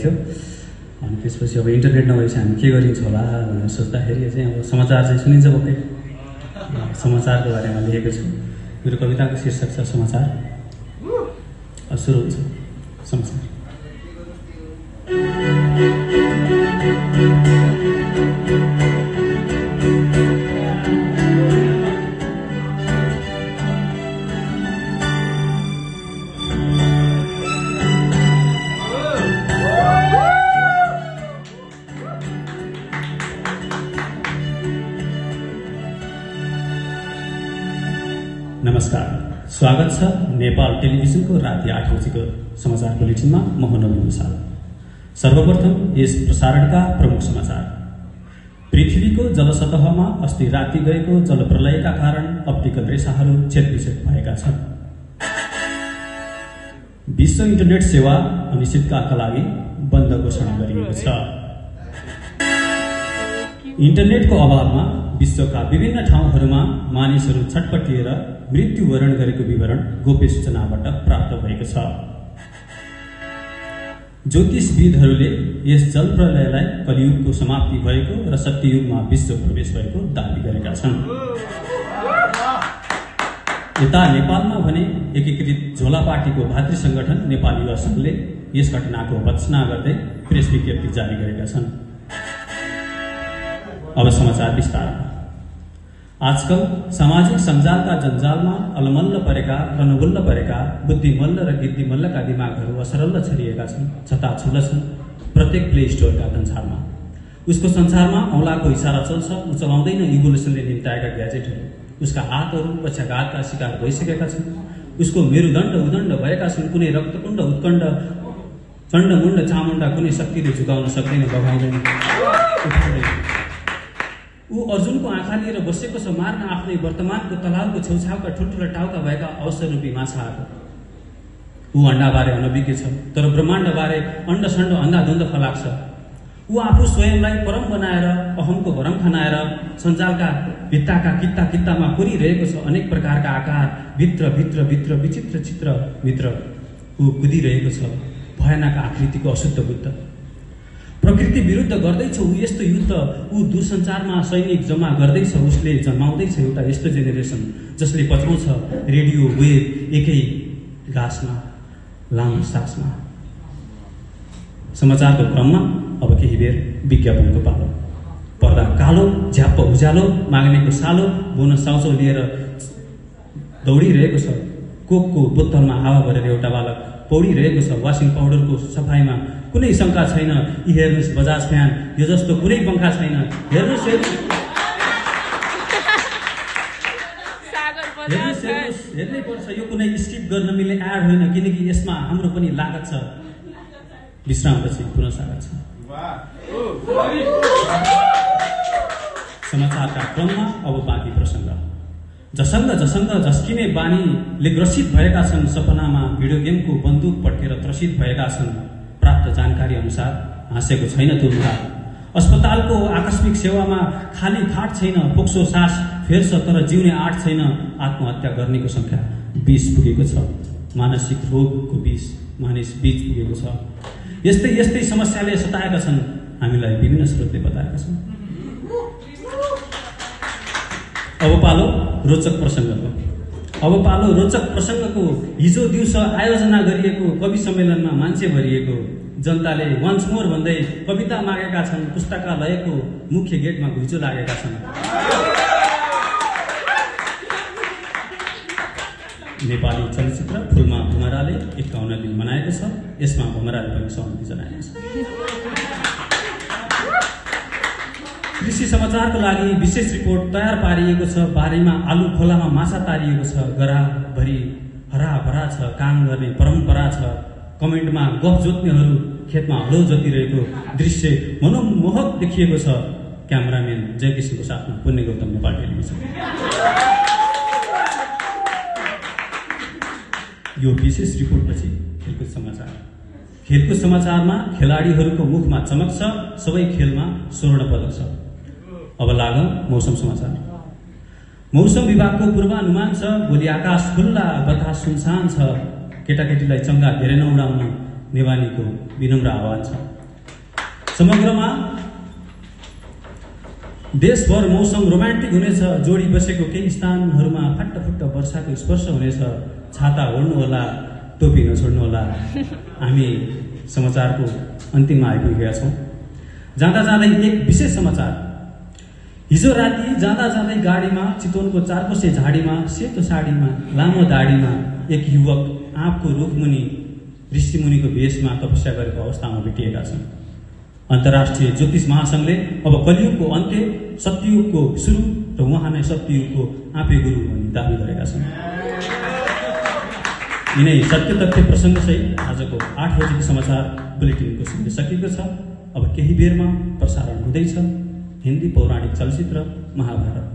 थियो। अनि त्यसपछि अब इन्टरनेट नभएपछि हामी के गरिन्छ होला भनेर सोच्दाखेरि चाहिँ अब समाचार चाहिँ सुनिन्छ पक्कै। समाचारको बारेमा लेखेको छु। मेरो कविताको शीर्षक छ समाचार। सुरु हुन्छ समाचार। नमस्कार, स्वागत छ नेपाल टेलिभिजनको राति 8 बजेको समाचार बुलेटिनमा। म हुँ नवीन भुषाल। सर्वप्रथम यस प्रसारणका प्रमुख समाचार। पृथ्वीको जलसतहमा अस्ति राति गएको जलप्रलयका कारण अप्टिकल रेसाहरू क्षतविक्षत भएका छन्। विश्व इन्टरनेट सेवा अनिश्चितकालका लागि बन्द घोषणा गरिएको छ। इन्टरनेटको अभावमा विश्वका विभिन्न ठाउँहरूमा मानिसहरू छटपटिएर मृत्युवरण गरेको विवरण गोप्य सूचनाबाट प्राप्त भएको छ। ज्योतिषविदहरूले यस जलप्रलयलाई कलियुगको समाप्ति भएको र सत्ययुगमा विश्व प्रवेश भएको दावी गरेका छन्। यता नेपालमा भने एकीकृत झोला पार्टीको भातृ संगठन नेपाली युवा संघले यस घटनाको भर्त्सना गर्दै प्रेस विज्ञप्ति जारी गरेका छन्। अब समाचार विस्तारमा। आजकल सामाजिक सञ्जालका जन्जालमा अलमल्ल परेका र नगुल्ल परेका बुद्धिमल्ल र गिद्धिमल्लका दिमागहरू असरल्ल छरिएका छन्, छताछुल्ल छन् प्रत्येक प्ले स्टोरका संसारमा। उसको संसारमा औँलाको इसारा चल्छ, ऊ चलाउँदैन इभोल्युसनले निम्ताएका ग्याजेटहरू। उसका हातहरू पक्षाघातका शिकार भइसकेका छन्। उसको मेरुदण्ड उदण्ड भएका छन्। कुनै रक्तकुण्ड उत्कण्ड चण्डमुण्ड चामुण्डा कुनै शक्तिले झुकाउन सक्दैन, बगाउँदैन। ऊ अर्जुनको आँखा लिएर बसेको छ, मार्न आफ्नै वर्तमानको तलाउको छेउछाउका ठुल्ठुला टाउका भएका अवसररूपी माछाहरू। ऊ अण्डाबारे अनभिज्ञ छ, तर ब्रह्माण्डबारे अण्डसण्ड अन्धाधुन्द फलाक्छ। ऊ आफू स्वयंलाई परम बनाएर अहमको भरम खनाएर सञ्जालका भित्ताका कित्ता कित्तामा कोरिरहेको छ। अनेक प्रकारका आकार भित्र भित्र भित्र विचित्र चित्र भित्र ऊ कुदिरहेको छ। भयानक आकृतिको अशुद्ध बुद्ध प्रकृति विरुद्ध गर्दैछ ऊ यस्तो युद्ध। ऊ दूरसञ्चारमा सैनिक जम्मा गर्दैछ। उसले जन्माउँदैछ एउटा यस्तो जेनेरेसन जसले पचाउँछ रेडियो वेभ एकै गाँसमा लामो सासमा। समाचारको क्रममा अब केही बेर विज्ञापनको पालो। पर्दा कालो, झ्याप्प उज्यालो, माग्नेको सालो, बोनस साउचो लिएर दौडिरहेको छ। कोकको बोतलमा हावा भरेर एउटा बालक पौडिरहेको छ। वासिङ पाउडरको सफाइमा कुनै शङ्का छैन। यी हेर्नुहोस् बजाज फ्यान, यो जस्तो कुनै पङ्खा छैन। हेर्नुहोस् हेर्नै पर्छ। यो कुनै स्किप गर्न मिल्ने एड होइन, किनकि यसमा हाम्रो पनि लागत छ। विश्रामपछि पुनः स्वागत छ। समाचारका क्रममा अब बाँकी प्रसङ्ग। झसङ्ग झसङ्ग झस्किने बानीले ग्रसित भएका छन्। सपनामा भिडियो गेमको बन्दुक पड्केर त्रसित भएका छन्। प्राप्त जानकारी अनुसार हाँसेको छैन तुलना। अस्पतालको आकस्मिक सेवामा खाली खाट छैन। फोक्सो सास फेर्छ तर जिउने आँट छैन। आत्महत्या गर्नेको संख्या 20 पुगेको छ। मानसिक रोगको 20 मानिस 20 पुगेको छ। यस्तै यस्तै समस्याले सताएका छन् हामीलाई विभिन्न स्रोतले बताएका छन्। अब पालो रोचक प्रसङ्गको। हिजो दिउँसो आयोजना गरिएको कवि सम्मेलनमा मान्छे भरिएको। जनताले वन्स मोर भन्दै कविता मागेका छन्। पुस्तकालयको मुख्य गेटमा घुइँचो लागेका छन्। नेपाली चलचित्र फुलमा भमराले 51 दिन मनाएको छ। यसमा भमराले पनि सहमति जनाएको छ। कृषि समाचारको लागि विशेष रिपोर्ट तयार पारिएको छ। बारीमा आलु, खोलामा माछा तारिएको छ। गराभरि हराभरा छ। काम गर्ने परम्परा छ। कमेन्टमा गफ जोत्नेहरू खेतमा हलो जोतिरहेको दृश्य मनोमोहक देखिएको छ। क्यामेराम्यान जयकिशनको साथमा पुण्य गौतम, नेपाल टेलिभिजन। यो विशेष रिपोर्टपछि खेलकुद समाचार। खेलकुद समाचारमा खेलाडीहरूको मुखमा चमक छ। सबै खेलमा स्वर्ण पदक छ। अब लागौं मौसम समाचार। मौसम विभागको पूर्वानुमान छ भोलि आकाश खुल्ला, बतास सुनसान छ। केटाकेटीलाई चङ्गा धेरै नउडाउन नेवानीको विनम्र आह्वान छ। समग्रमा देशभर मौसम रोमान्टिक हुनेछ। जोडी बसेको केही स्थानहरूमा फाट्टफुट्ट वर्षाको स्पर्श हुनेछ। छाता ओढ्नुहोला, टोपी नछोड्नुहोला। हामी समाचारको अन्तिममा आइपुगेका छौँ। जाँदा जाँदै एक विशेष समाचार। हिजो राति जाँदा जाँदै गाडीमा चितवनको चारकोसे झाडीमा सेतो साडीमा लामो दाढीमा एक युवक आँपको रुखमुनि ऋषिमुनिको भेषमा तपस्या गरेको अवस्थामा भेटिएका छन्। अन्तर्राष्ट्रिय ज्योतिष महासङ्घले अब कलियुगको अन्त्य, सत्ययुगको सुरु र उहाँ नै सत्ययुगको आँपे गुरु भनी दावी गरेका छन्। यिनै सत्य तथ्य प्रसङ्गसहित आजको 8 बजेको समाचार बुलेटिनको समय सकिएको छ। अब केही बेरमा प्रसारण हुँदैछ हिन्दी पौराणिक चलचित्र महाभारत।